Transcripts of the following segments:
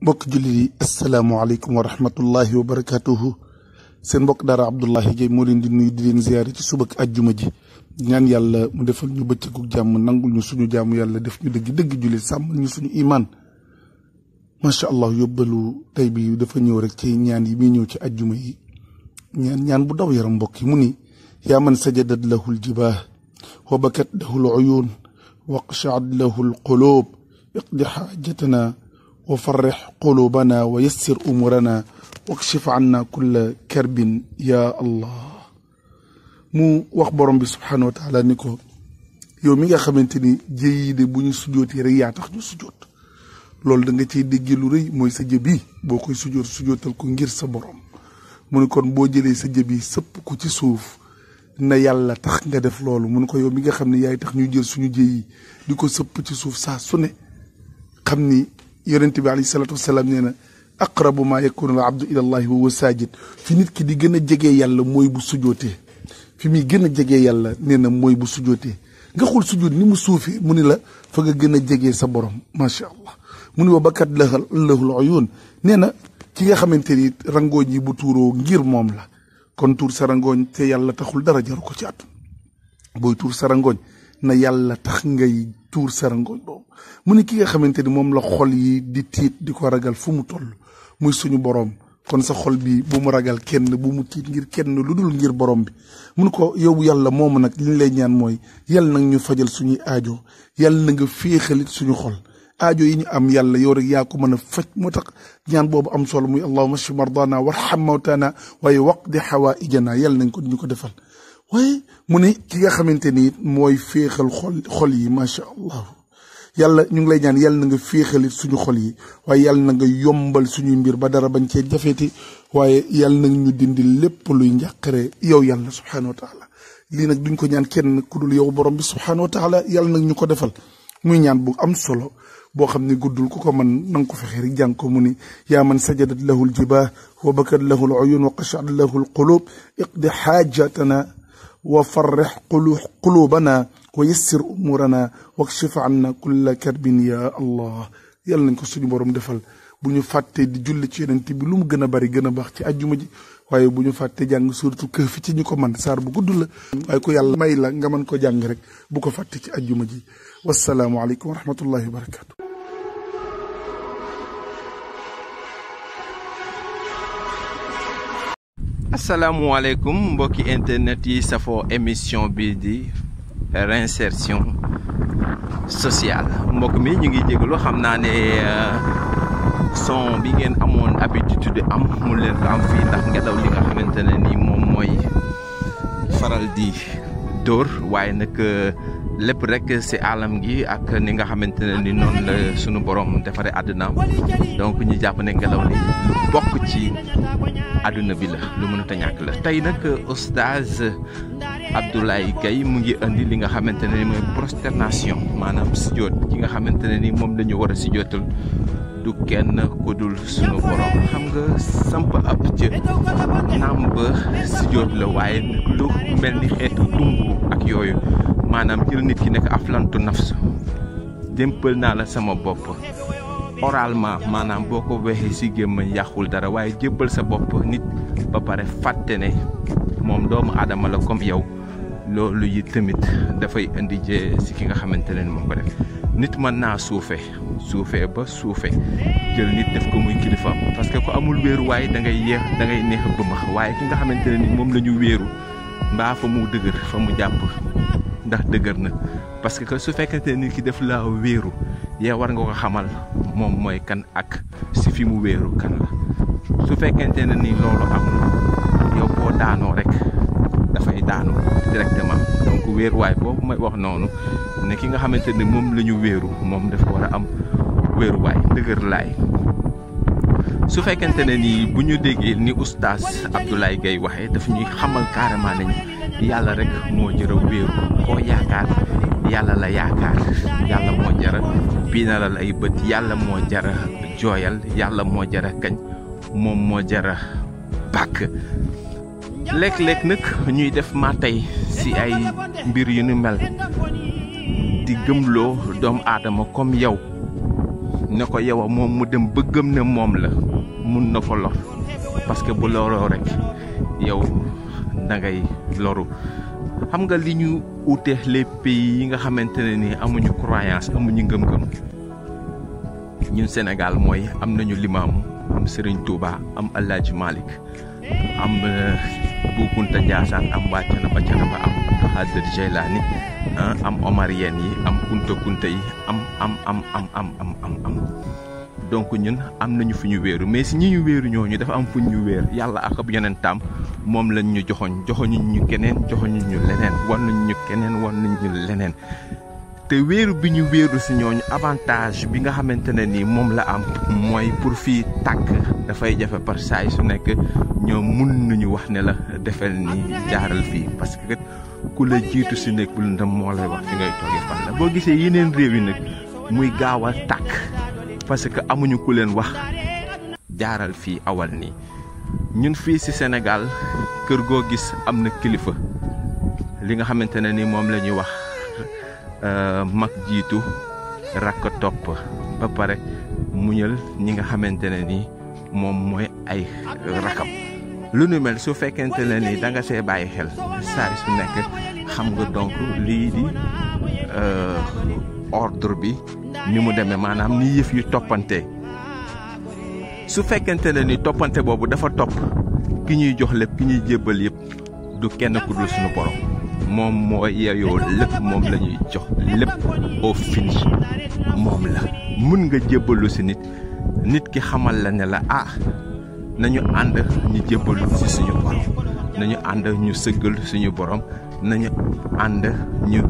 mbokk jullit yi asalaamaaleykum wa rahmatullahi wa barakatuhu seen mbokk daara Abdoulaye Gaye moo leen di nuyu di leen ziyaare ci suba ak àjjuma ji ñaan yàlla mu defal ñu bëccëgu jàmm nangul ñu suñu jàmm yàlla def ñu dëgg jullit sàmmal ñu suñu iman macha allah yóbbalu tey bi dafa ñëw rek ci ñaan yi muy ñëw ci àjjuma yi ñaan bu daw yaram mbokk yi mu ni yaa man sajadat lahu ljibaah wa bakat lahu luyuun waqshaat lahu lquluub iqdi xaajatana wa farrix qulubana wa yassir umurana wakshif anna kulla karbin ya allah mu wax borom bi subhanahu wa taala ni ko yow mi nga xamante ni jëyi de bu ñu sujootee rek yaa tax ñu sujoot loolu da nga ciy déggee lu rëy mooy sa jëbi boo koy sujootal ko ngir sa borom mu ne kon boo jëlee sa jëbi sëpp ko ci suuf na yàlla tax nga def loolu mu ne ko yow mi nga xam ne yaay tax ñu jël suñu jëyi di ko sëpp ci suuf saa su ne xam ni yonent bi alayhi salaatu wasalaam nee na aqrabu ma yakunu al abdu ila allahi wa huwa saajid fi nit ki di gën a jegee yàlla mooy bu sujootee fi muy gën a jegee yàlla nee na mooy bu sujootee nga xool sujoot ni mu suufee mu ni la fa nga gën a jegee sa borom macha allah mu ni wa bakat lahul uyun nee na ki nga xamante ni rangooñ yi bu tuuroo ngir moom la kon tuur sa rangooñ te yàlla taxul dara jaru ko ci àdduna booy tuur sa rangooñ na yàlla tax ngay tuur sa rangooñ boobu mu ni ki nga xamante ni moom la xol yi di tiit di ko ragal fu mu toll muy suñu borom kon sa xol bi bu mu ragal kenn bu mu tiit ngir kenn lu dul ngir borom bi mun ko yow yàlla moomu nag li ñu lay ñaan mooy yàlla nag ñu fajal suñuy aajo yàlla na nga féexalit suñu xol aajo yi ñu am yàlla yow rek yaa ko mën a faj moo tax ñaan boobu am solo muy allahumma shfi mardana warham mawtana waaye waqdi hawaijana yàlla nañ ko ñu ko defal waaye mu ne ki nga xamante ni mooy féexal xol yi macha allah yàlla ñu ngi lay ñaan yàlla na nga féexalit suñu xol yi waaye yàlla na nga yombal suñuy mbir ba dara bañ cee jafeeti waaye yàlla na ñu dindi lépp luy njàqare yow yàlla subhanahu wa taala lii nag duñ ko ñaan kenn ku dul yow borom bi subhanahu wa taala yàlla nag ñu ko defal muy ñaan bu am solo boo xam ne guddul ku ko mën na nga ko fexe rek jàng ko mu ni yaa man sajadat lahu ljibaah wa bakat lahu luyun wa qashat lahu lqulub iqdi xaajatana wa farrix qulubana wa yassir umurana wakshif anna kulla karbin ya allah yàlla nañ ko suñu borom defal bu ñu fàttee di julli ci yonent bi lu mu gën a bari gën a baax ci àjjuma ji waaye bu ñu fàttee jàng suuratul kahf ci ñu ko man saar bu gudd la waaye ko yàlla may la nga mën ko jàng rek bu ko fàtte ci àjjuma ji wassalaamu aleykum wa rahmatullahi wa barakatu asalaamaaleykum mbokki internet yi safoo émission bi di réinsertion sociale mbokk mi ñu ngi jégalu xam naa ne son bi ngeen amoon habitude am mu leen ko am fii ndax ngelaw li nga xamante ne ni moom mooy faral di dóor waaye nag lépp rek ci alam gi ak ni nga xamante ne ni noonu la sunu borom defaree àddunaam donc ñu jàpp ne ngelaw li lu bokk ci àdduna bi la lu mënut a ñàkk la tey nag oustaz Abdoulaye Gaye mu ngi indi li nga xamante ne ni mooy prosternation maanaam sujjoot ki nga xamante ne ni moom la ñu war a sujjootal du kenn ku dul sunu borom xam nga samp ab jë naam ba sujjoot la waaye lu mel ni xeetu dungu ak yooyu maanaam jël nit ki nekk aflantu nafs démpal naa la sama bopp oralement maanaam boo ko waxee ci gémmañ yàqul dara waaye jébbal sa bopp nit ba pare fàtte ne moom doomu aadama la comme yow loolu yi tamit dafay indi jee ci ki nga xamante ne moom ko def nit mën naa suufe ba suufe jël nit def ko muy kilifaam parce que ko amul wéeru waaye da ngay neex a bëmax waaye ki nga xamante ne ni moom la ñu wéeru mbaa fa mu dëgër fa mu jàpp ndax dëgër na parce que su fekkente nit ki def la wéeru yow war nga ko xamal moom mooy kan ak si fi mu wéeru kan la su fekkente ne ni loolu amul yow boo daanoo rek dafay daanu directement donc wéeruwaay boobu may wax noonu ne ki nga xamante ne moom la ñu wéeru moom dafa war a am wéeruwaay dëgër laay su fekkente ne ni bu ñu déggee ni oustaz Abdoulaye Gaye waxee daf ñuy xamal carrément nañu yàlla rek moo jëra wéeru koo yaakaar yàlla la yaakaar yàlla moo jara biinalal ay bët yàlla moo jara jooyal yàlla moo jara kañ moom moo jara bàkk léeg-léeg nag ñuy def ma tey ci ay mbir yu nu mel di gëmloo doomu aadama comme yow ne ko yow moom mu dem ba gëm ne moom la mun na ko lor parce que bu loroo rek yow da ngay loru. xam nga li ñu uute les pays yi nga xamante ne ni amuñu croyance amuñu ngëm-ngëm ñun Sénégal mooy am nañu limaamu am Serigne Touba am El Hadj Malick am Bou Kounta Ndiassane am waa Thiénaba Thiénaba am Abdou Khadir Jeylani am Omarien yi am Kunta yi am donc ñun am nañu fu ñu wéeru mais si ñi ñu wéeru ñooñu dafa am fu ñu wéer yàlla ak ab yonentam moom lañ ñu joxoñu ñu keneen joxoñu ñu leneen wan nañ ñu keneen wan nañ ñu leneen te wéeru bi ñu wéeru si ñooñu avantage bi nga xamante ne ni moom la am mooy pour fii tàkk dafay jafe par saay su nekk ñoom mun nañu wax ne la defal ni jaaral fii parce que ku la jiitu si nekk bu ndam moo lay wax fi ngay toogee fan la boo gisee yeneen réew yi nag muy gaaw a tàkk parce que amuñu ku leen wax jaaral fii awal nii ñun fii ci Sénégal kër goo gis am na kilifa li nga xamante ne ni moom la ñuy wax mag jiitu rakk topp ba pare muñal ñi nga xamante ne ni moom mooy ay rakam lu nu mel su fekkente ne ni da nga see bàyyi xel saa su nekk xam nga donc lii di ordre bi ni mu demee maanaam ni yëf yu toppante su fekkente ne ni toppante boobu dafa topp ki ñuy jox lépp ki ñuy jébbal yëpp du kenn ku dul suñu borom moom moo yeyoo lépp moom la ñuy jox lépp au finish moom la mun nga jébbalu si nit ki xamal la ne la nañu ànd ñu jébbalu si suñu borom nañu ànd ñu sëggal suñu borom nañu ànd ñu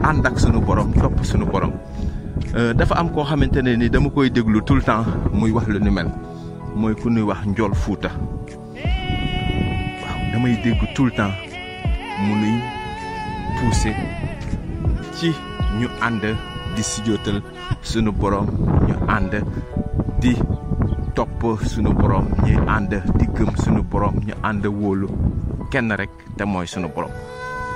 ànd ak suñu borom topp suñu borom dafa am koo xamante ne ni dama koy déglu tout le temps muy wax lu ni mel mooy ku ñuy wax Njool Fuuta waaw damay dégg tout le temps mu nuy pousser ci ñu ànd di sujjóotal suñu borom ñu ànd di topp suñu borom ñu ànd di gëm suñu borom ñu ànd wóolu kenn rek te mooy suñu borom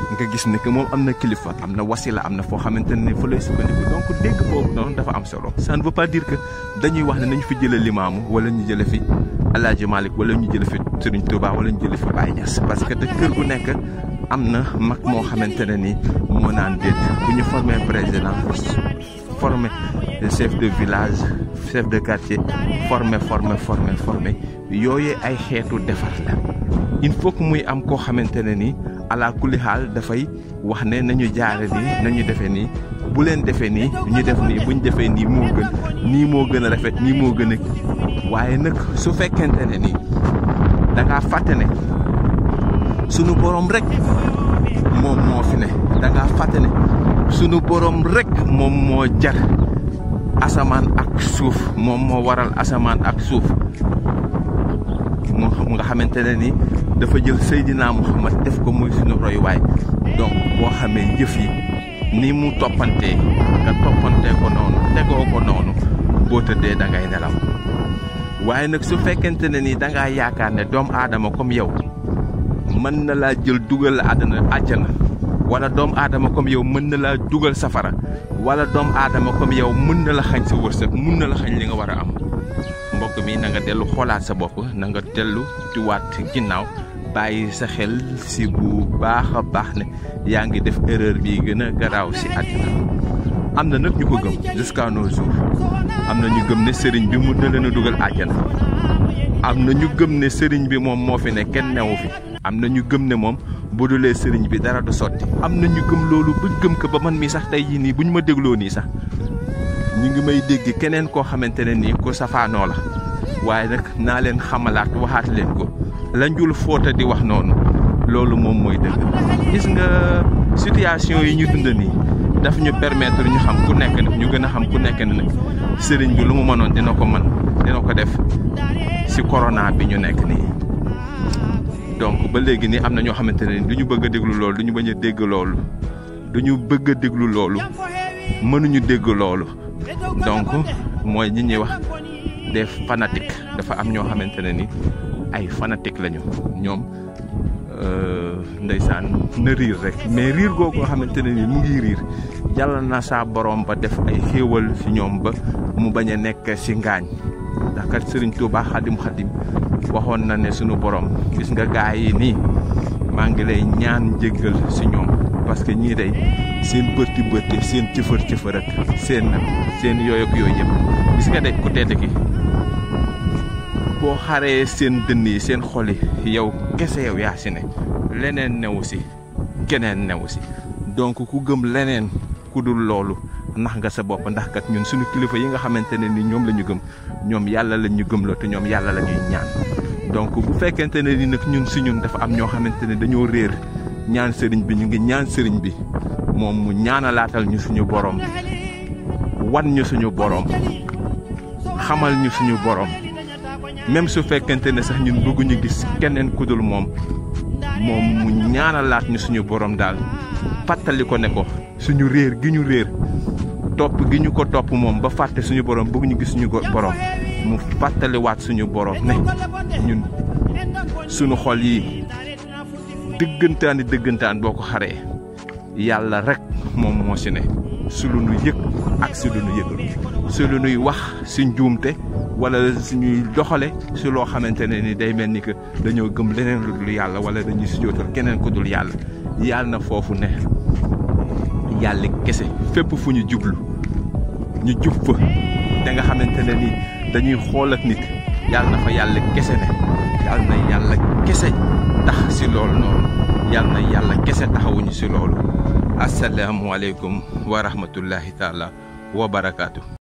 nga gis ne que moom am na kilifa am na wasila am na foo xamante ne fa lay sukkandiku donc dégg boobu noonu dafa am solo ça ne veut pas dire que dañuy wax ne nañu fi jëlee limaamu wala ñu jëlee fi El Hadj Malick wala ñu jëlee fi Serigne Touba wala ñu jëlee fi Baye Niass parce que te kër gu nekk am na mag moo xamante ne ni moo naan déet bu ñu formé président formé chef de village chef de quartier formé yooyu ay xeetu defar la il faut que muy am koo xamante ne ni ala kulli xaal dafay wax ne nañu jaare nii nañu defee nii bu leen defee nii ñu def nii buñ defee nii moo gën a rafet nii moo gën a waaye nag su fekkente ne nii da ngaa fàtte ne sunu borom rek moom moo fi ne da ngaa fàtte ne sunu borom rek moom moo jar asamaan ak suuf moom moo waral asamaan ak suuf mu nga xamante ne ni dafa jël Seydina Muhammad def ko muy suñu royuwaay donc boo xamee jëf yi ni mu toppantee nga toppantee ko noonu tegoo ko noonu boo tëddee da ngay nelaw waaye nag su fekkente ne ni da ngaa yaakaar ne doomu aadama comme yow mën na laa jël dugal la àjjana wala doomu aadama comme yow mën na laa dugal safara wala doomu aadama comme yow mën na la xañ sa wërsëg mën na la xañ li nga war a am mbokk mi na nga dellu xoolaat sa bopp na nga dellu tuwaat ginnaaw bàyyi sa xel si bu baax a baax ne yaa ngi def erreur bi gën a garaaw si àddina am na nag ñu ko gëm jusqu'à nos jours am na ñu gëm ne sëriñ bi mun na leen a dugal àjjana am na ñu gëm ne sëriñ bi moom moo fi ne kenn newu fi am na ñu gëm ne moom bu dulee sëriñ bi dara du sotti am na ñu gëm loolu ba gëm ko ba man mi sax tey jii nii bu ñu ma dégloo nii sax ñu ngi may dégg keneen koo xamante ne nii ku safaanoo la waaye nag naa leen xamalaat waxaat leen ko la Njool Fuuta di wax noonu loolu moom mooy dëgg gis nga situation yi ñu dund nii daf ñu permettre ñu xam ku nekk nag ñu gën a xam ku nekk ne nag sëriñ bi lu mu mënoon dina ko def ci corona bi ñu nekk nii donc ba léegi nii am na ñoo xamante ne du ñu bëgg a déglu loolu du ñu bañ a dégg loolu du ñu bëgg a déglu loolu mënuñu dégg loolu donc mooy ñi ñuy wax des fanatiques dafa am ñoo xamante ne ni ay fanatiques lañu ñoom ndeysaan na riir rek mais riir googu nga xamante ne ni mu ngi riir yàlla na saa borom ba def ay xéewal ci ñoom ba mu bañ a nekk ci ngaañ ndax kat Serigne Touba Xadim waxoon na ne sunu borom gis nga gaay yi nii maa ngi lay ñaan jéggal ci ñoom parce que ñii day seen bërti seen cëfër ak seen yooyu ak yooyu yëpp gis nga day ku tedd ki boo xaree seen dënn yi seen xol yi yow kese yow yaa ci ne leneen newu ci keneen newu ci donc ku gëm leneen ku dul loolu nax nga sa bopp ndax kat ñun suñu kilifa yi nga xamante ne ni ñoom la ñu gëm ñoom yàlla la ñu gëm la te ñoom yàlla la ñuy ñaan donc bu fekkente ne ni nag ñun si ñun dafa am ñoo xamante ne dañoo réer ñaan sëriñ bi ñu ngi ñaan sëriñ bi moom mu ñaanalaatal ñu suñu borom wan ñu suñu borom xamal ñu suñu borom même su fekkente ne sax ñun bëgguñu gis keneen ku dul moom mu ñaanalaat ñu suñu borom daal fàttali ko ne ko suñu réer gi ñu réer topp gi ñu ko topp moom ba fàtte suñu borom bëgguñu gis suñu borom mu fàttaliwaat suñu borom ne ñun suñu xol yi dëggantaan boo ko xaree yàlla rek moom moo si ne su lu nu yëg ak si lu nu yëgul si lu nuy wax si njuumte wala suñuy doxale si loo xamante ne ni day mel ni que dañoo gëm leneen lu dul yàlla wala dañuy si jootal keneen ku dul yàlla yàlla na foofu ne yàlla kese fépp fu ñu jublu ñu jub fa da nga xamante ne ni dañuy xool ak nit yàlla na fa yàlla kese ne yàlla na yàlla kese tax si loolu noonu yàlla na yàlla kese taxawuñu si loolu asalaamualeykum wa rahmatullahi taala wa barakaatu.